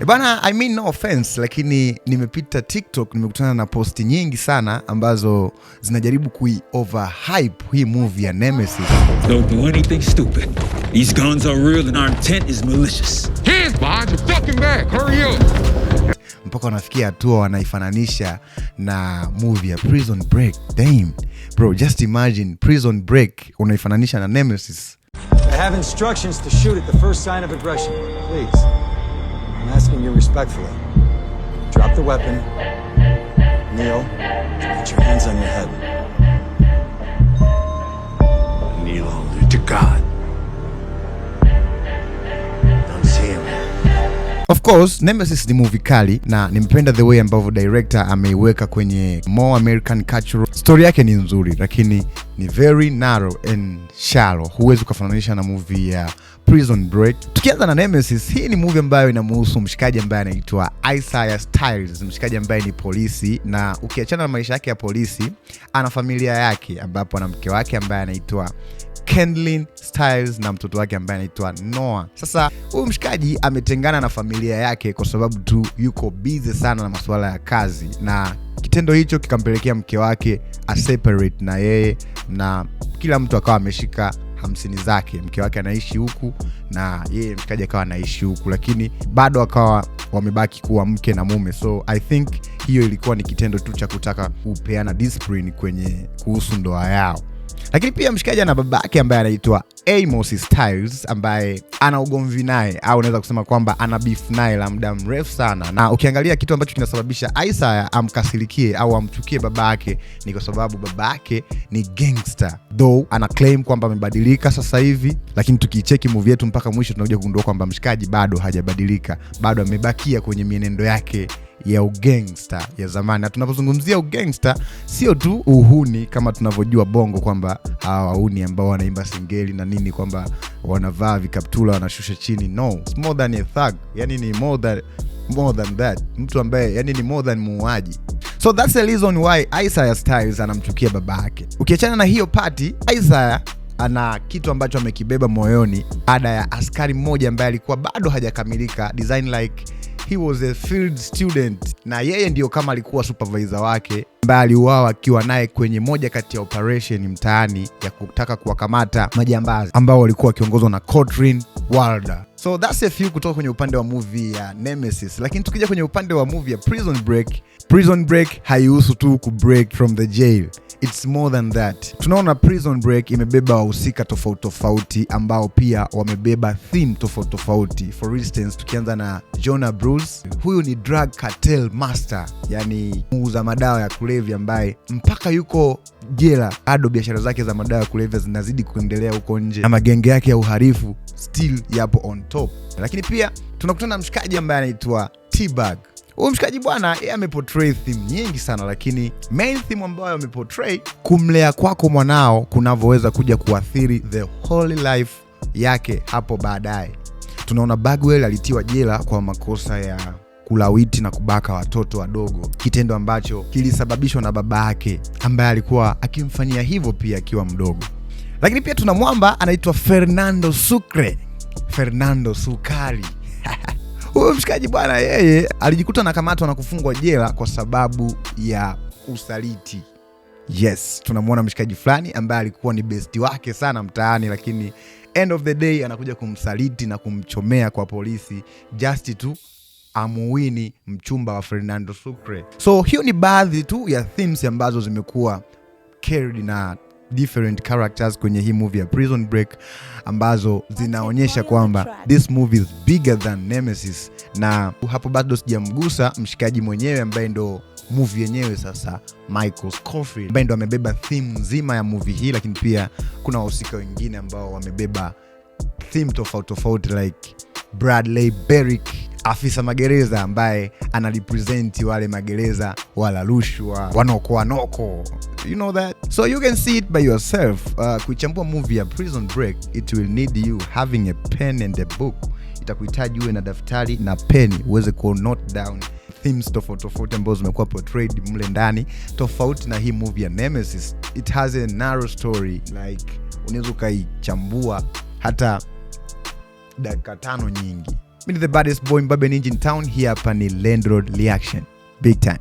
E bana, I mean no offense, lakini nimepita TikTok nimekutana na posti nyingi sana ambazo zinajaribu kui overhype hii movie ya Nemesis. Don't do anything stupid. These guns are real and our intent is malicious. Hands behind your fucking back. Hurry up. Mpaka wanafikia hatua wanaifananisha na movie ya Prison Break. Damn. Bro, just imagine Prison Break unaifananisha na Nemesis. I have instructions to shoot at the first sign of aggression. Please. I'm asking you respectfully. Drop the weapon. Kneel. Put your hands on your head. Kneel only to God. Don't see him. Of course, Nemesis ni movie kali na nimependa the way ambavyo director ameiweka kwenye more American cultural. Story yake ni nzuri, lakini ni very narrow and shallow. Huwezi ukafananisha na movie ya Prison Break. Tukianza na Nemesis, hii ni movie ambayo inamuhusu mshikaji ambaye anaitwa Isaiah Styles, mshikaji ambaye ni polisi, na ukiachana na maisha yake ya polisi, ana familia yake ambapo ana mke wake ambaye anaitwa Kendlin Styles na mtoto wake ambaye anaitwa Noah. Sasa huyu mshikaji ametengana na familia yake kwa sababu tu yuko busy sana na masuala ya kazi, na kitendo hicho kikampelekea mke wake aseparate na yeye na kila mtu akawa ameshika 50 zake. Mke wake anaishi huku na yeye mshikaji akawa anaishi huku, lakini bado akawa wamebaki kuwa mke na mume. So I think hiyo ilikuwa ni kitendo tu cha kutaka kupeana discipline kwenye kuhusu ndoa yao. Lakini pia mshikaji ana babake ambaye anaitwa Amos Styles ambaye ana ugomvi naye au unaweza kusema kwamba ana beef naye la muda mrefu sana, na ukiangalia kitu ambacho kinasababisha Isaiah amkasirikie au amchukie baba yake ni kwa sababu baba yake ni gangster, though ana claim kwamba amebadilika sasa hivi, lakini tukiicheki movie yetu mpaka mwisho tunakuja kugundua kwamba mshikaji bado hajabadilika, bado amebakia kwenye mienendo yake ya ugangster ya zamani. Na tunapozungumzia ugangster, sio tu uhuni kama tunavyojua Bongo kwamba hawa wahuni ambao wanaimba singeli na nini, kwamba wanavaa vikaptula wanashusha chini. No, it's more than a thug, yani ni more than that, mtu ambaye yani ni more than muuaji. So that's the reason why Isaiah Styles anamchukia baba yake. Ukiachana na hiyo part, Isaiah ana kitu ambacho amekibeba moyoni baada ya askari mmoja ambaye alikuwa bado hajakamilika design, like he was a field student, na yeye ndio kama alikuwa supervisor wake, ambaye aliuawa akiwa naye kwenye moja kati ya operation mtaani ya kutaka kuwakamata majambazi ambao walikuwa wakiongozwa na Cotrin Wilder. So that's a few kutoka kwenye upande wa movie ya Nemesis, lakini tukija kwenye upande wa movie ya Prison Break, Prison Break haihusu tu ku break from the jail. It's more than that. Tunaona Prison Break imebeba wahusika tofauti tofauti ambao pia wamebeba theme tofauti tofauti. For instance, tukianza na Jonah Bruce, huyu ni drug cartel master, yani muuza madawa ya kulevya ambaye mpaka yuko jela bado biashara zake za madawa ya kulevya zinazidi kuendelea huko nje na magenge yake ya uhalifu still yapo on top. Lakini pia tunakutana na mshikaji ambaye anaitwa T-Bag. Huyu mshikaji bwana, yeye ameportray theme nyingi sana, lakini main theme ambayo ameportray, kumlea kwako mwanao kunavyoweza kuja kuathiri the whole life yake hapo baadaye. Tunaona Bagwell alitiwa jela kwa makosa ya kulawiti na kubaka watoto wadogo, kitendo ambacho kilisababishwa na baba yake ambaye alikuwa akimfanyia hivyo pia akiwa mdogo. Lakini pia tuna mwamba anaitwa Fernando Sucre, Fernando Sukari. Huyu mshikaji bwana, yeye alijikuta anakamatwa na kufungwa jela kwa sababu ya usaliti. Yes, tunamwona mshikaji fulani ambaye alikuwa ni besti wake sana mtaani, lakini end of the day anakuja kumsaliti na kumchomea kwa polisi just tu amuwini mchumba wa Fernando Sucre. So hiyo ni baadhi tu ya themes ambazo zimekuwa carried na different characters kwenye hii movie ya Prison Break ambazo zinaonyesha kwamba this movie is bigger than Nemesis, na hapo bado sijamgusa mshikaji mwenyewe ambaye ndo movie yenyewe sasa, Michael Scofield, ambaye ndo amebeba theme nzima ya movie hii, lakini pia kuna wahusika wengine ambao wamebeba theme tofauti tofauti like Bradley Berwick, afisa magereza ambaye anarepresent wale magereza wala rushwa, wanoko wanoko, you know that. So you can see it by yourself. Kuichambua movie ya Prison Break, it will need you having a pen and a book. Itakuhitaji uwe na daftari na peni uweze ku note down themes tofauti tofauti ambazo zimekuwa portrayed mle ndani, tofauti na hii movie ya Nemesis. It has a narrow story, like unaweza ukaichambua hata dakika 5 nyingi. Mimi ni the baddest boy Mbabe Ninja in town. Hii hapa ni Landlord Reaction. Big time.